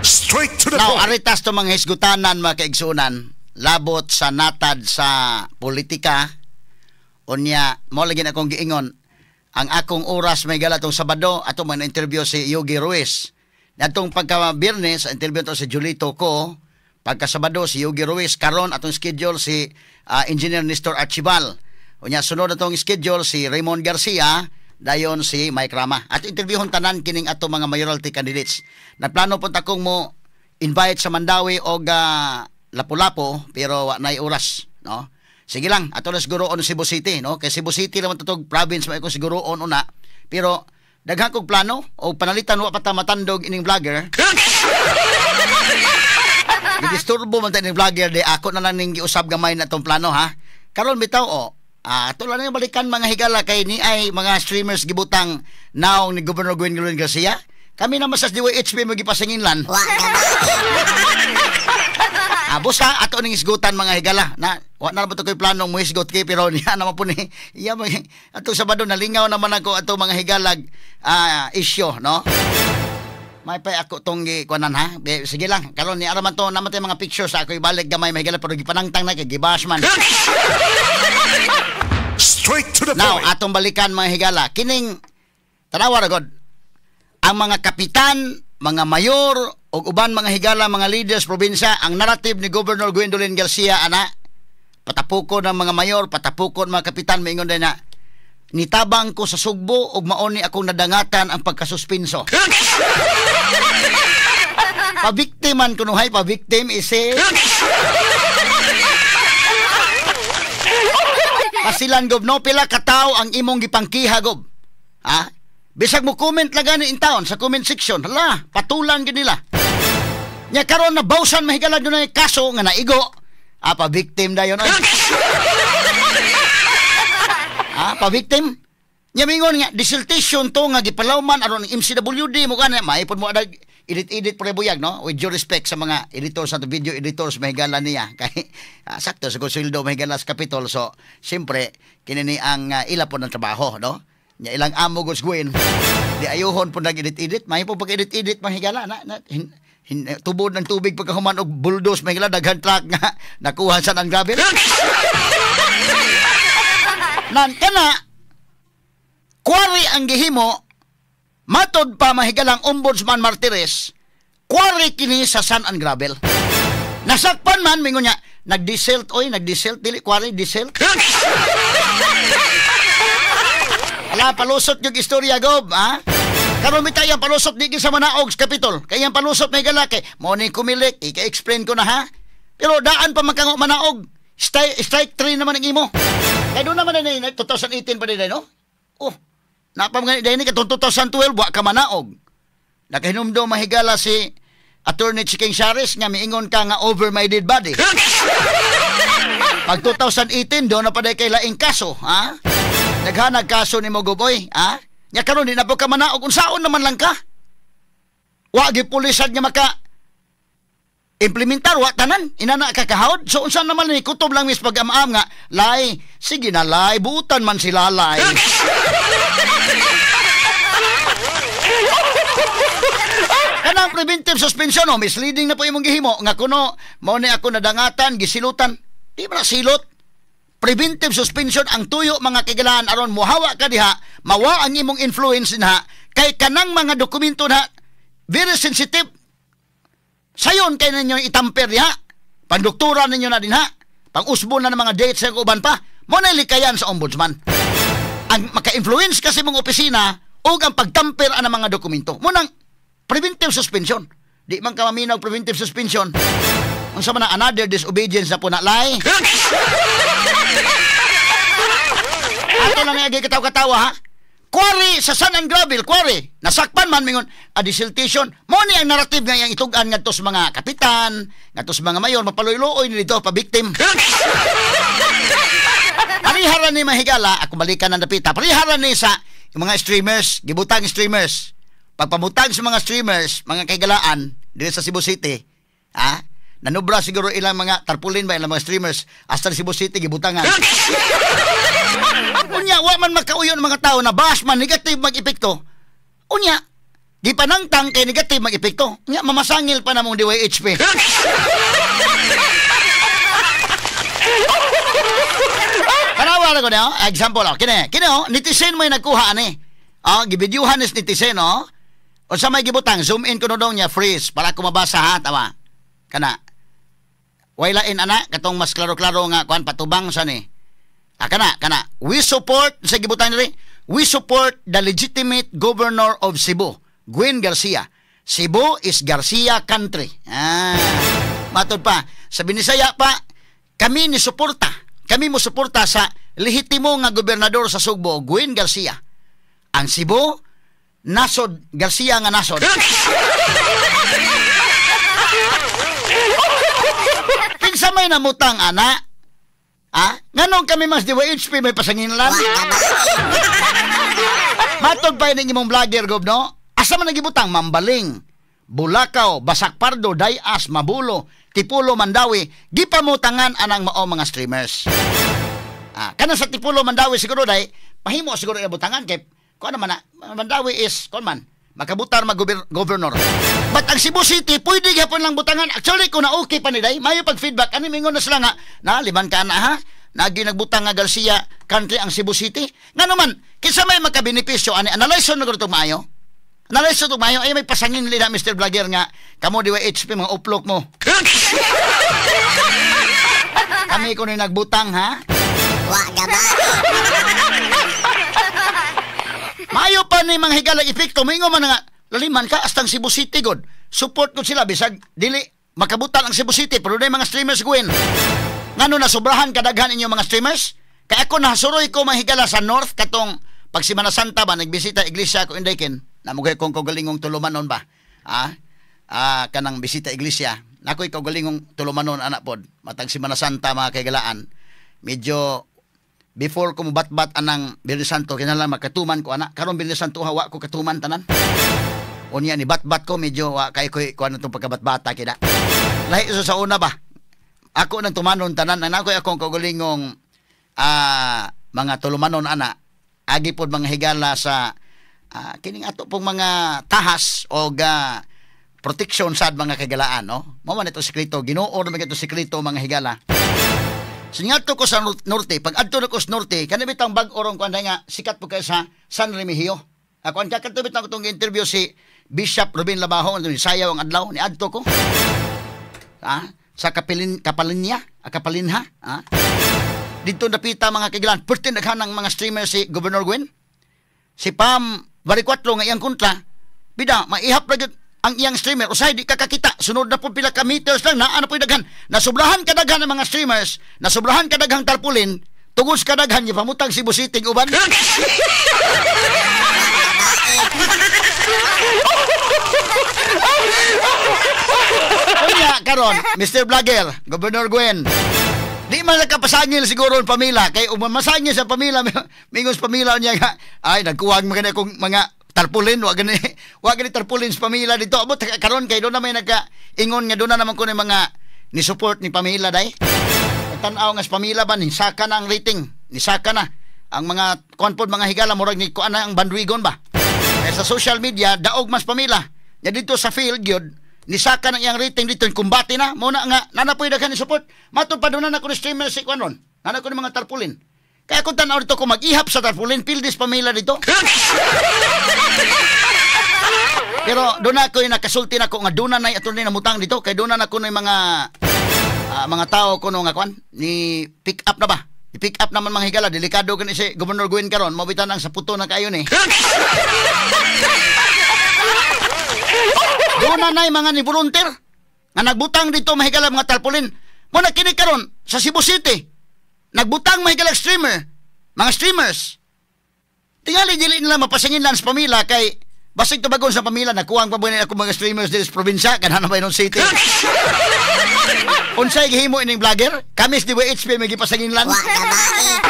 Straight to the Now, point. Aritas to mga hisgutanan, mga kaigsunan, labot sa natad sa politika. Unya, mo lagi na akong giingon, ang akong oras may gala tong Sabado, ato man interview si Yogi Ruiz. Natong pagka Biyernes, interview to si Julito ko, pagka Sabado si Yogi Ruiz, karon atong schedule si Engineer Nestor Archival. Unya sunod atong schedule si Raymond Garcia, dayon si Mike Rama. At interviewhon tanan kining ato mga mayoralty candidates. Nagplano po takong mo invite sa Mandaue og Lapu-Lapu, pero wa nay oras, no? Sige lang, ato na siguro on Cebu City, no? Kay Cebu City naman tutog province may ko siguro on una. Pero daghan kog plano o panalitan wa pa ta matandog ining vlogger. Gidisturbo man ta ining vlogger di ako na lang ning giusab gamay na tong plano, ha. Karon bitaw o ato lang balikan, mga higala, kay ni ay mga streamers gibutang naong ni Governor Gwendolyn Garcia. Kami naman sa DYHP mo gipasinginlan. Busa ato ning isgutan, mga higala, na wa na ba to koy planong mo hisgot kay pero niya naman po ni iya mga ato Sabado nalingaw naman ako ato mga higalag isyo, no? May pa ako tong gi kuanan, ha. Be, sige lang, karon ni araman to naman mga pictures ako ibalik gamay, mga higala, pero gipanangtang na kay gibash man. Straight to the Now, point. Atong balikan, mga higala, kining tanawa ra god. Ang mga kapitan, mga mayor ug uban, mga higala, mga leaders probinsya, ang narrative ni Governor Gwendolyn Garcia ana patapukon ng mga mayor, patapukon mga kapitan, maingon din na nitabang ko sa Sugbo ug maoni akong nadangatan ang pagkasuspenso. Pabiktiman kunuhay, pabiktim isi. Pasilan gob, no, pila kataw ang imong gipangkiha, gob. Ha? Bisag mo comment lang gani in town sa comment section. Hala, patulan gid nila. Nya karon na bawsan, mahigala, dunay kaso nga naigo. Ah, pa-victim dayon oy. Ah, pa-victim. Nya mingon nga dissertation to nga gipalawman aron ang MCWD mo gani maipod mo adag edit-edit pre buyag, no, with due respect sa mga editors sa video editors, mahigala niya kay sakto sa sweldo, mahigala, sa Capitol. So siyempre kini ni ang ila po ng trabaho, no? Nya ilang amo gos Gwen di ayuhon po nag edit-edit, may po pag edit-edit, mahigala, na tubod ng tubig pagkahuman og bulldoze, mahigala, daghan truck nga nakuha sa ang gravel nan kana quarry ang gihimo. Matod pa, mahigalang Ombudsman Martires, quarry kini sa sand and gravel. Nasakpan man, mingon niya, nag-desilt, oy, nag-desilt, dili quarry, desilt. Ala, palusot yung istorya, gob, ha? Karon mi tayo ang palusot di sa Manaog sa Capitol. Kaya ang palusot may galaki. Mo ni kumilik, ika-explain ko na, ha? Pero daan pa magkango Manaog. Strike 3 naman ang imo. Kaya doon naman na 2018 pa din, no? Oh, napam nga dahil ni katong 2012 wa ka manaog. Nakahinumdom, mahigala, si Attorney Chiking Sharis nga miingon ka nga over my dead body. Pag 2018 doon na pa kay laing kaso, ha? Naghanag kaso ni mo, goboy, ha? Nya karon di na po ka manaog, unsaon naman lang ka? Wa gipulisad nga maka implementar wa tanan inana ka kahawd, so unsa naman ni kutob lang mis pag-am-am nga lay, sige na lay, buutan man sila lay. Kanang preventive suspension, oh, misleading na po imong gihimo nga kuno mao ni ako nadangatan gisilutan, di ba silot? Preventive suspension ang tuyo, mga kigalaan, aron mohawa ka diha, mawa ang imong influence dinha kay kanang mga dokumento na very sensitive. Sayon kay ninyo itamper diha, pandoktora ninyo na dinha, pang-usbon na ng mga dates sa uban pa, mo na likayan sa ombudsman. Ang maka-influence kasi mong opisina o ang pagtamper ang mga dokumento. Mo nang preventive suspension. Di man ka maminaw preventive suspension. Unsa man na another disobedience na po na lay. Ato lang nga katawa-katawa, ha. Quarry sa sand and gravel, quarry. Nasakpan man mingon a dissertation. Mo ni ang narrative nga iyang itug-an ngadto sa mga kapitan, ngadto sa mga mayor, mapaloy-looy ni dito pa victim. Pariharan ni, mahigala, ako balikan ng dapita. Pariharan ni sa yung mga streamers, gibutang streamers. Pagpamutang sa mga streamers, mga kaigalaan dito sa Cebu City, ha? Nanubra siguro ilang mga tarpulin ba ilang mga streamers hasta Cebu City gibutangan. Unya wa man makauyon mga tao na bash man negative mag-epekto. Unya Gipanangtang kay negative mag-epekto. Nya mamasangil pa namong DYHP. Kanawa na ko niya, example, oh. Kini, kini oh, netizen may nagkuha ani. Oh, gibidyuhan is netizen, oh. O sa may gibutang, zoom in ko no dong niya, freeze, para ko mabasa ha, tama. Kana. Way lain ana, katong mas klaro-klaro nga kuan patubang sa ni. Ah, kana, kana. We support, sa gibutang diri, we support the legitimate governor of Cebu, Gwen Garcia. Cebu is Garcia country. Ah, matod pa, sa Binisaya pa, kami ni suporta. Kami mo suporta sa lehitimo nga gobernador sa Sugbo, Gwen Garcia. Ang Cebu, nasod, Garcia nga nasod. Kinsa may namutang, ana? Ah? Nganong kami mas DYHP may pasanginlan? Matod pa yun imong vlogger, gob, no? Asa man nagibutang? Mambaling, Bulacau, Basak Pardo, Dayas, Mabulo, Tipulo, Mandawi, gipamutangan anang mao mga streamers. Ah, kana sa Tipulo, Mandawi siguro day, pahimo siguro ang butangan kay kuan naman na, Mandawi is kuan man, makabutar mag governor. But ang Cebu City pwede gyapon lang butangan. Actually kung na okay pa ni day, mayo pag feedback ani mingon na sila nga, na liman ka na ha. Nagi nagbutang nga Garcia country ang Cebu City. Ngano man, kinsa may makabenepisyo ani analyze na gud maayo. Analyze to maayo ay may pasangin nila Mr. Vlogger nga kamo DYHP mga uplok mo. Kami kuno nagbutang ha. Wa gaba. Maayo pa ni mga higala epekto moingon man nga laliman ka astang Cebu City god. Support gud sila bisag dili makabutan ang Cebu City pero dunay mga streamers gwen. Ngano na sobrahan kadaghan inyo mga streamers? Kay ako nahasuroy ko mga higala sa North katong pag Semana Santa ba nagbisita iglesia ko indayken. Namugay kong kaugalingong tulumanon ba? Ah, ah, kanang bisita iglesia. Nakoy kaugalingong tulumanon anak pod. Matag Semana Santa mga kaigalaan. Medyo before ko mobatbat anang Biyernes Santo kinahanglan makatuman ko ana. Karon Biyernes Santo wa ko katuman tanan. Unya ni batbat ko medyo wa kay ko kuan atong pagkabatbata kida. Lahi sa una ba? Ako nang tumanon tanan. Ang nakoy akong kaugalingong mga tulumanon ana. Agi pod mga higala sa kining ato pong mga tahas o protection sad mga kagalaan, no? Mao man ito sekreto, Ginoo ra man ito sekreto mga higala. So ngadto ko sa norte, pag adto na ko sa norte, kani bitang bag-o rong kuan nga sikat po kay sa San Remigio. Ako ang kakadto bitang atong interview si Bishop Ruben Labajo, sayaw ang adlaw ni adto ko. Ah, sa Kapilin Kapalinya, Kapalinha, ah. Dito napita mga kagalaan, perti daghan ng mga streamer si Governor Gwen. Si Pam Baricuatro nga iyang kontra, bida, maihap na ang iyang streamer. Usahay, di ka kakita. Sunod na po pila ka meters lang, naa na po daghan. Nasubrahan kadaghan ang mga streamers, nasubrahan kadaghang tarpulin, tugos kadaghan, yung pamutang Cebu City uban. Unya, karon, Mr. Vlogger, Governor Gwen, di man nakapasangil siguro ang pamilya. Kay umamasangil sa pamilya, mingos pamilya niya nga, ay, nagkuwag mga kung mga tarpulin, wa gani tarpulin sa pamilya dito. Abot, karon kay doon na may nagka-ingon nga doon na naman ko ng mga ni-support ni pamilya, day. Tanaw nga sa pamilya ba, nisaka na ang rating, nisaka na. Ang mga kuan pod mga higala, murag ni kuan na ang bandwigon ba. Kaya sa social media, daog mas pamilya. Ya dito sa field yun, nisaka na iyang rating dito, kumbate na. Muna nga, nanapoy daghan ni support. Matod pa doon na ako ni streamer si kuan ron. Nana ko ni mga tarpulin. Kaya kung tanaw dito ko mag-ihap sa tarpulin, pildis pamilya dito. Pero doon ako yung nakasulti na ko nga doon na ato ni namutang dito. Kaya doon na ako ng mga mga tao ko nga kuan ni pick up na ba? I-pick up naman mga higala. Delikado gani si Governor Gwen karon. Mabitan ang saputo na kayo ni. Doon na na'y mga ni volunteer nga nagbutang dito mahigala mga tarpaulin. Muna kini karon sa Cebu City. Nagbutang mahigala streamer, mga streamers. Tingali dili nila mapasingin lang sa pamilya kay basig tubagon sa pamilya nakuwang pa ba ako mga streamers diri sa probinsya kanang ba city. Unsay gihimo ining vlogger? Kami sa DYHP may gipasangin lang. Wa gabae.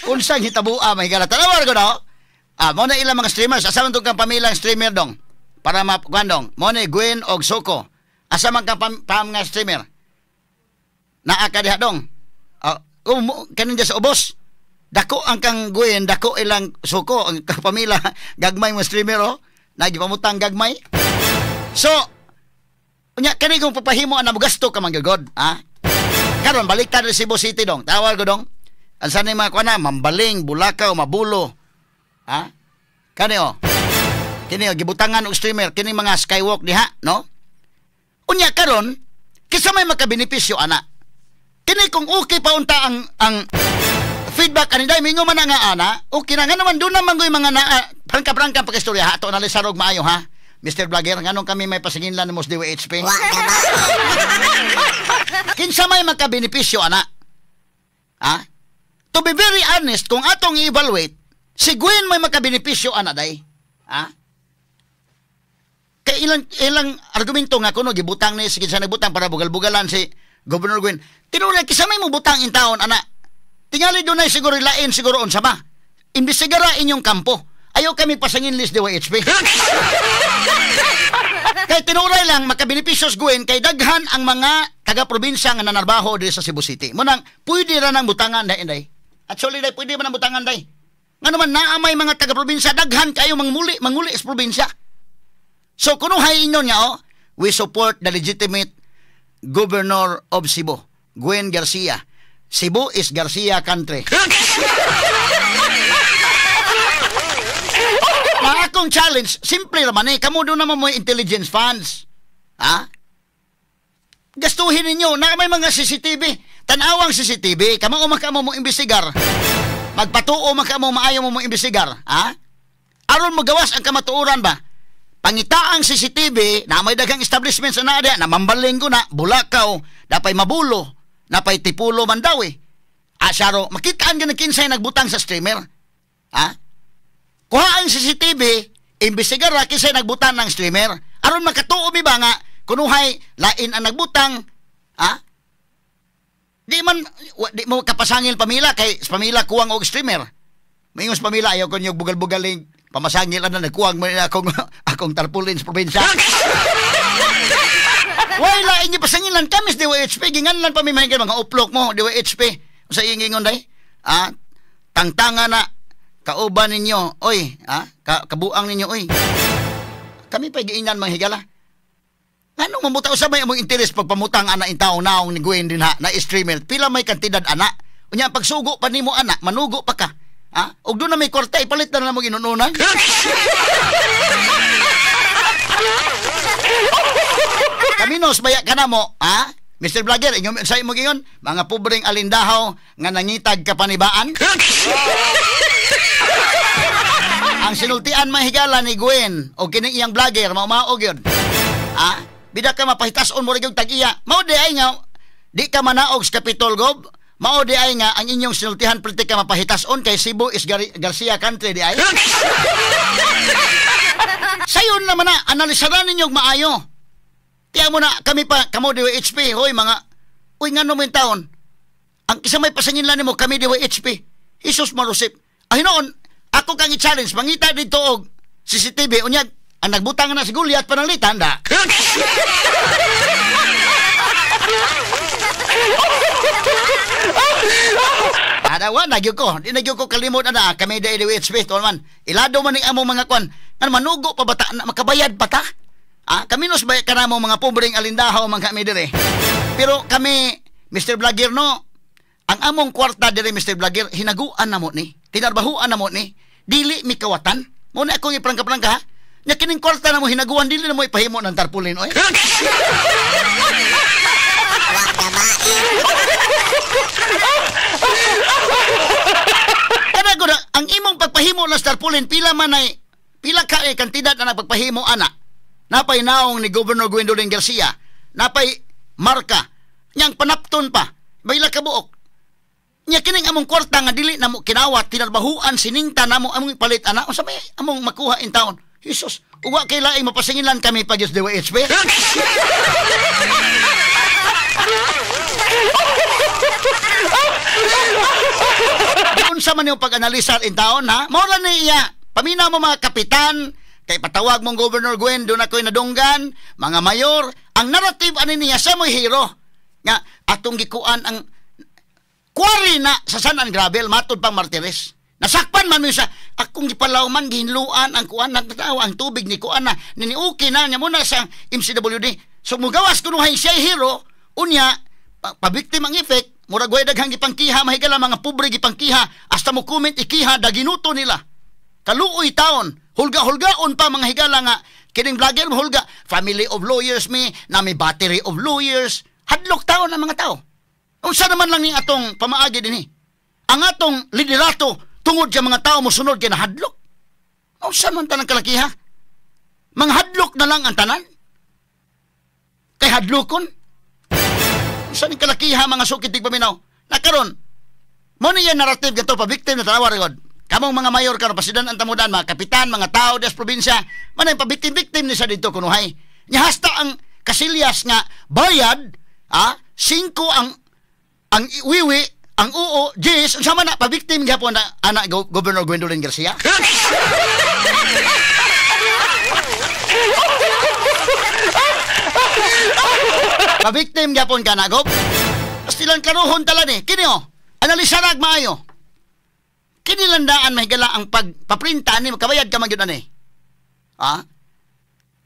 Unsang hitabua may higala. Tanawar ko no? Ah, mo na ilang mga streamers. Asa man tong kang pamilang streamer dong? Para makuan dong. Mo na Gwen og Soko. Asa man kang pam nga streamer? Naa ka diha dong. Oh, Kanin sa ubos. Dako ang kang Gwen, dako ilang suko ang kapamila gagmay mo streamer oh. Nagipamutang gagmay. So unya kani kung papahimo ana mogasto ka man gyud, ha? Karon balik ta sa Cebu City dong. Tawag ko dong. Ansa ni mga kuana, Mambaling, Bulacau, Mabulo. Ha? Kani oh. Kini oh, gibutangan og streamer kini mga skywalk diha, no? Unya karon kinsa may makabenepisyo ana? Kini kung okay pa unta ang feedback ani day mingo man nga ana, okay na nga naman doon naman goy mga naa prangka-prangka pagkistorya ha, ato na sarog maayo ha. Mr. Vlogger, nganong kami may pasinginlan mo sa DWHP? Kinsa may makabenepisyo ana? Ha? To be very honest, kung atong i-evaluate, si Gwen may makabenepisyo ana day. Ha? Kay ilang argumento nga kuno gibutang ni sige sa nagbutang para bugal-bugalan si Governor Gwen. Tinuod kinsa may mobutang in taon ana. Tingali dunay siguro lain siguro unsa ba? Imbestigara inyong kampo. Ayaw kami pasangin list DYHP. Kay tinuray lang makabenepisyo si Gwen kay daghan ang mga taga-probinsya nga nanarbaho diri sa Cebu City. Munang pwede ra nang butangan day inday. Actually day pwede man ang butangan day. Ngano man naa may mga taga-probinsya daghan kayo manguli sa probinsya. So kunuhay inyo niya oh, we support the legitimate governor of Cebu, Gwen Garcia. Cebu is Garcia country. Na akong challenge, simple naman eh. Kamu doon naman mo intelligence funds. Ha? Gastuhin ninyo na may mga CCTV. Tanawang CCTV. Kamo mo imbestigar. Magpatuo man ka mo maayo mo imbestigar. Ha? Aron magawas ang kamatuoran ba? Pangita ang CCTV na may daghang establishment sa naadya, na Mambaling ko na, Bulacau, napay Mabulo, napay Tipulo man daw eh. Asyaro, makitaan ka na kinsay nagbutang sa streamer. Ha? Kuha ang CCTV, imbestigara kinsay nagbutang ng streamer. Aron makatuo mi ba nga kunuhay lain ang nagbutang, ha? Di man di mo kapasangil pamila kay pamila kuwang og streamer. Maingon sa pamila ayaw ko niyo bugal-bugaling pamasangil ana nagkuwang man akong tarpaulin sa probinsya. Way lain niyo pasangilan kami sa DYHP ginganlan pa mi mahinggan mga uplok mo DYHP. Sa ingingon day? Ah, tangtanga na kauban ninyo, oy, ah, kabuang ninyo, oy. Kami pa giingnan mga higala. Nganong mamuta usa may among interes pagpamutang ana in taong naong ni Gwen din ha, na streamer. Pila may kantidad ana. Unya pagsugo pa nimo ana, manugo pa ka. Ha? Og doon na may kwarta, ipalit na na mo ginununan. Kaminos baya ka na mo, ha? Mr. Vlogger, inyo sa imo giyon, mga pobreng alindahaw nga nangitag kapanibaan. Ang sinultian mahigala ni Gwen o kini iyang vlogger, mao-mao gyud. Ha? Bida ka mapahitason mo rin yung tag-iya. Mao di ay nga di ka manaog sa Capitol Gob. Mao di ay nga ang inyong sinultihan perti ka mapahitason kay Cebu is Garcia country di ay. Sayon naman na analisaran ninyo maayo. Tiyan mo na kami pa kamo DWHP hoy mga uy ngano mo yung taon. Ang isa may pasanginlan nimo kami DWHP. Jesus Marusip. Ay noon ako kang i-challenge mangita dito og CCTV unya ang nagbutang na si Goliath pananglitan da. Adawa nagyo ko, di nagyo ko kalimot ana kami da DWHP tuon man. Ilado man ning among mga kwan. Ano manugo pa bata makabayad pa ta? Ah, kami nos bay kanamo mga pobreng alindahaw man kami dire. Pero kami Mr. Vlogger no, ang among kwarta dire Mr. Vlogger hinaguan namo ni, tinarbahuan namo ni, dili mi kawatan. Mo na akong iprangka-prangka ha. Nya kining kwarta namo hinaguan dili namo ipahimo ng tarpaulin oy. Kada gud ang imong pagpahimo ng tarpaulin pila man ay pila ka kantidad na nagpagpahimo ana. Napay naong ni Governor Gwendolyn Garcia, napay marka, niyang panapton pa, bayla kabuok. Nya kining among kwarta nga dili namo kinawat, tinarbahuan, siningta namo among ipalit ana, unsa may among makuha in taon. Jesus, uwa kay laing mapasingilan kami pag DYHP. Unsa man yung pag-analisar in taon ha? Mao ra ni iya. Paminaw mo mga kapitan, kay patawag mong Governor Gwen, doon ako'y nadunggan, mga mayor, ang narrative ani niya, siya mo'y hero. Nga, atong gikuan ang Quarry na sa sand and gravel matud pang Martires. Nasakpan man mi sa akong gipalaw man gihinluan ang kuan nagtatawa ang tubig ni kuan na nini okay na nya muna sa MCWD. So mugawas kunuhay siya hero unya pabiktima ang effect murag way daghang gipangkiha mahigala mga pobre gipangkiha hasta mo comment ikiha daginuto nila. Kaluoy taon hulga-hulgaon pa mga higala nga kining vlogger hulga family of lawyers mi nami battery of lawyers hadlok taon ang mga tao. Unsa naman lang ning atong pamaagi dinhi? Ang atong liderato tungod sa mga tao mosunod kay nahadlok. Unsa man tanang kalakiha? Mga hadlok na lang ang tanan? Kay hadlokon? Unsa ning kalakiha mga sukit tigpaminaw? Nakaron, mo niya narrative ganito pa victim na tanawa regod. Kamong mga mayor karon pasidan ang tamudan, mga kapitan, mga tao des probinsya, manay pa victim ni sa dito kunuhay. Nya hasta ang Kasilyas nga bayad, 5 ang wiwi, ang oo, Jis, ang sama na, pabiktim gihapon na anak Governor Gwendolyn Garcia. Pabiktim gihapon ka na, Gob. Pastilan karuhon tala ni. Kini o, analisarag maayo. Kinilandaan mahigala ang pagpaprinta ni, makabayad ka man yun ani. Ha?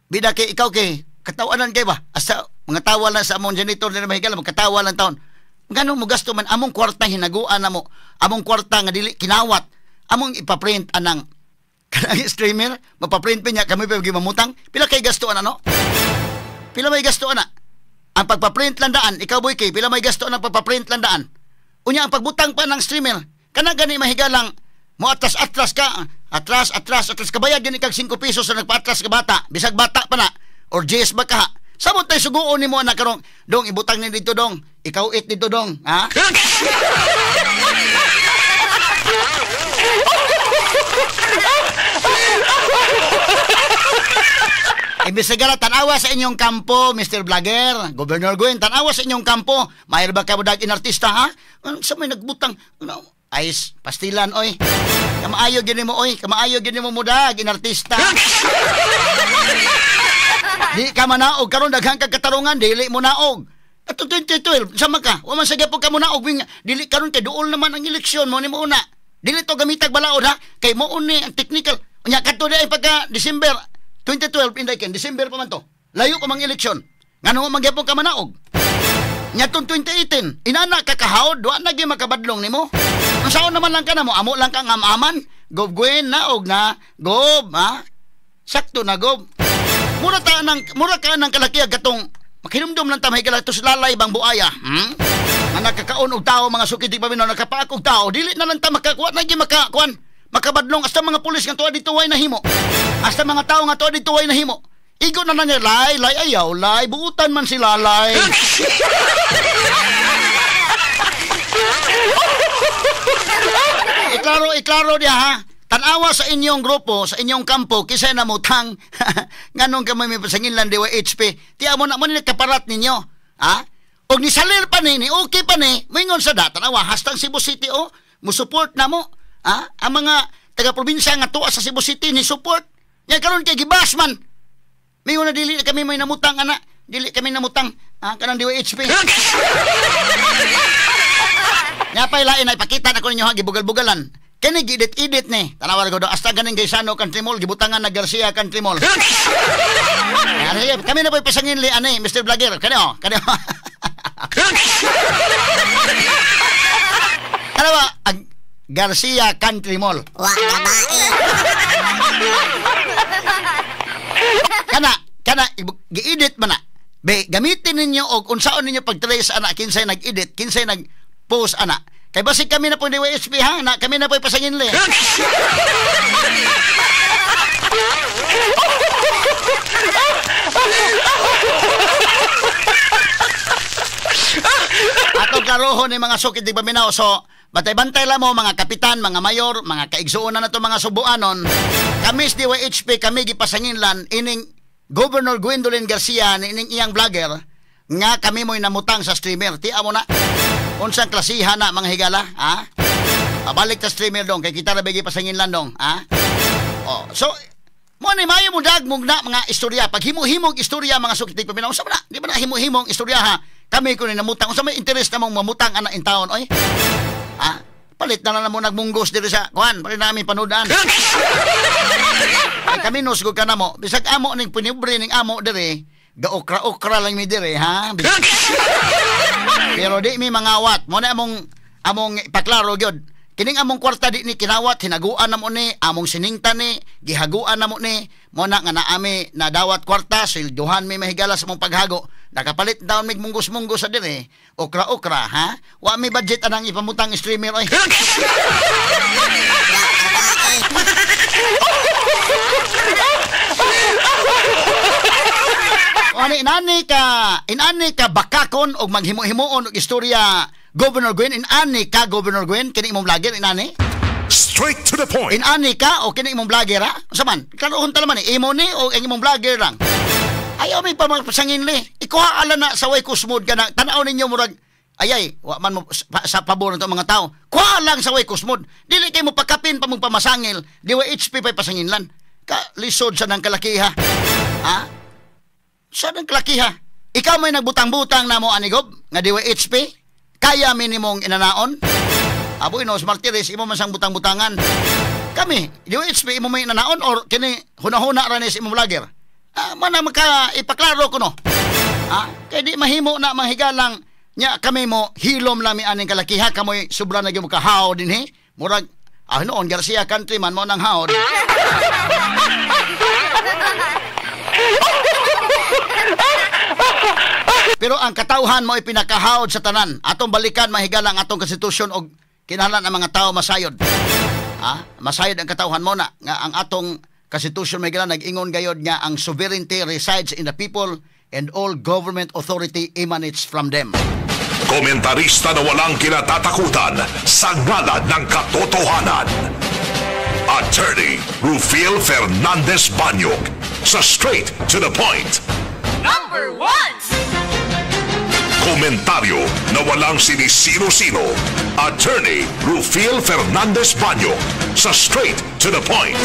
Bida kay ikaw kay, katawanan kay ba? Asa, mga tawa lang sa among janitor na mahigala, magkatawa lang taon. Ngano mo gasto man among kwarta hinaguan namo, among kwarta nga dili kinawat, among ipaprint anang kanang streamer, mapaprint pa niya kami pa gimamutang. Pila kay gasto ana no? Pila may gasto ana? Ang pagpaprint lang daan, ikaw boy kay pila may gasto ang pagpaprint lang daan. Unya ang pagbutang pa ng streamer, kana gani mahigalang mo atras-atras ka, atras atras atras kabayad gani kag 5 pesos sa nagpaatras ka bata, bisag bata pa na or GS ba ka. Samot tayo suguon ni mo anak karong dong ibutang ni dito dong, ikaw it dito dong, ha? Imbis na tanawa sa inyong kampo, Mr. Vlogger, Governor Gwen, tanawa sa inyong kampo. Mayroon ba ka mo dagin artista, ha? Sa may nagbutang, ano, ay, pastilan, oy. Kamaayo gini mo, oy. Kamaayo gini mo mudag, inartista. Di ka manaog karon daghang kag katarungan dili mo naog. Ato 2012 sama ka. Wa man sa gyapon ka mo naog dili karon kay duol naman ang eleksyon mo ni mo una. Dili to gamitag balaod ha kay mo ni ang technical. Unya kadto di ay pagka December 2012 inday ken December pa man to. Layo pa mang eleksyon. Ngano man gyapon ka manaog? Nya tong 2018 inana ka kahawd wa na gyud makabadlong nimo. Unsaon naman lang ka na mo amo lang ka nga amaman. Gob Gwen naog na gob ha. Sakto na gob. Mura ta nang mura ka nang kalakiag katong makinumdum lang ta mahigala to lalay bang buaya. Nga nakakaon og tao mga sukit di paminaw nakapaak og tao dili na lang ta makakuha na gyud makakuan makabadlong hasta mga pulis nga tuwa dito way nahimo. Hasta mga tao nga tuwa dito way nahimo. Igo na lang niya lay lay ayaw lay buutan man sila lay. Iklaro iklaro diha ha. Tanawa sa inyong grupo, sa inyong kampo, kisay namutang. Nganong kami may pasanginlan DYHP. Tiya mo na mo ni kaparat ninyo. Ha? Og nisalir pa ni, ni okay pa ni, moingon sa da, tanawa, hastang Cebu City, oh, mo-support na mo. Ha? Ang mga taga-probinsya nga tuwa sa Cebu City, ni support. Nga karon kay gibas man. Mingon na dili kami may namutang, ana. Dili kami namutang. Ha? Kanang DYHP. Nga pa ilain, ay pakita na ko ninyo, ha? Gibugal-bugalan. Kini gidit-idit ni. Tanawar ko do hasta ganing Gaisano Country Mall gibutangan na Garcia Country Mall. Kami na po'y pasangin li ani Mr. Vlogger. Kani oh, kani. Ano ba ang Garcia Country Mall? Wa babae. Kana kana giedit man na. Be gamitin ninyo og unsaon ninyo pag-trace ana kinsay nag-edit, kinsay nag-post ana. Kay basig kami na po ni DYHP ha, na kami na po ipasangin le. Atong klarohon ni mga sukit di paminaw. So, bantay-bantay lang mo mga kapitan, mga mayor, mga kaigsuonan na to mga subuanon. Kami sa DYHP, kami gipasanginlan ining Governor Gwendolyn Garcia ining iyang vlogger nga kami mo'y namutang sa streamer. Tiya mo na. Unsang klasihan na mga higala, ha? Pabalik ta streamer dong kay kita ra bigi pasanginlan dong, ha? Oh, so mo ni mayo mo dagmog na mga istorya pag himo-himog istorya mga sukit paminaw sa na, di ba na himo-himong istorya ha? Kami kun namutang, unsa may interes namong mamutang ana in taon oy? Ha? Palit na lang namo nagmunggos diri sa kuan, palit namin panudaan. Ay kami nusgog ka namo, bisag amo ning pinibre ning amo diri, gaokra-okra lang mi diri ha. Pero di mi mangawat. Mo na among among ipaklaro gyud. Kining among kwarta di ni kinawat, hinaguan namo ni, among siningtan ni, gihaguan namo ni, mo na nga naami nadawat kwarta, swelduhan mi mahigala sa among paghago. Nakapalit daon mig munggos-munggos sa dire, okra-okra ha. Wa mi budget anang ipamutang streamer oy. Wa ka ba eh. Ani inani ka bakakon og maghimo-himuon og istorya Governor Gwen, inani ka Governor Gwen kini imong vlogger inani? Straight to the point. Inani ka o kini imong vlogger ha? Unsa man? Klarohon ta naman eh, imo ni o ang imong vlogger lang. Ayaw mi pa magpasangin li. Ikuha ala na sa way kusmod ka na. Tanaw ninyo murag ayay, wa man mo sa, sa pabor nito mga tao. Kuha lang sa way kusmod. Dili kay mo pakapin pa mong pamasangil. Di wa HP pa'y pasanginlan. Ka lisod sa nang kalakiha. Ha? Sa nang kalakiha. Ikaw may nagbutang-butang na mo anigob nga di wa HP. Kaya minimong inanaon. Aboy no, Martires, imo man sang butang-butangan. Kami, di wa HP imo may inanaon or kini huna-huna ra ni sa imong vlogger. Ah, mana maka ipaklaro ko no. Ah, kay di mahimo na manghigalang nya kami mo hilom lang mi aning kalakiha kamoy sobra na gyud mo kahaw dinhi. Murag ah noon Garcia countryman mo nang hawd. Pero ang katawhan mo ay pinakahawd sa tanan. Atong balikan mahigala ang atong konstitusyon og kinahanglan ang mga tao masayod. Ah, masayod ang katawhan mo na nga ang atong konstitusyon mahigala nag-ingon gayod nga ang sovereignty resides in the people and all government authority emanates from them. Komentarista na walang kinatatakutan sa ngalan ng katotohanan. Attorney Rufil Fernandez Banyog sa Straight to the Point. Number 1! Komentaryo na walang sinisino-sino. Attorney Rufil Fernandez Banyog sa Straight to the Point.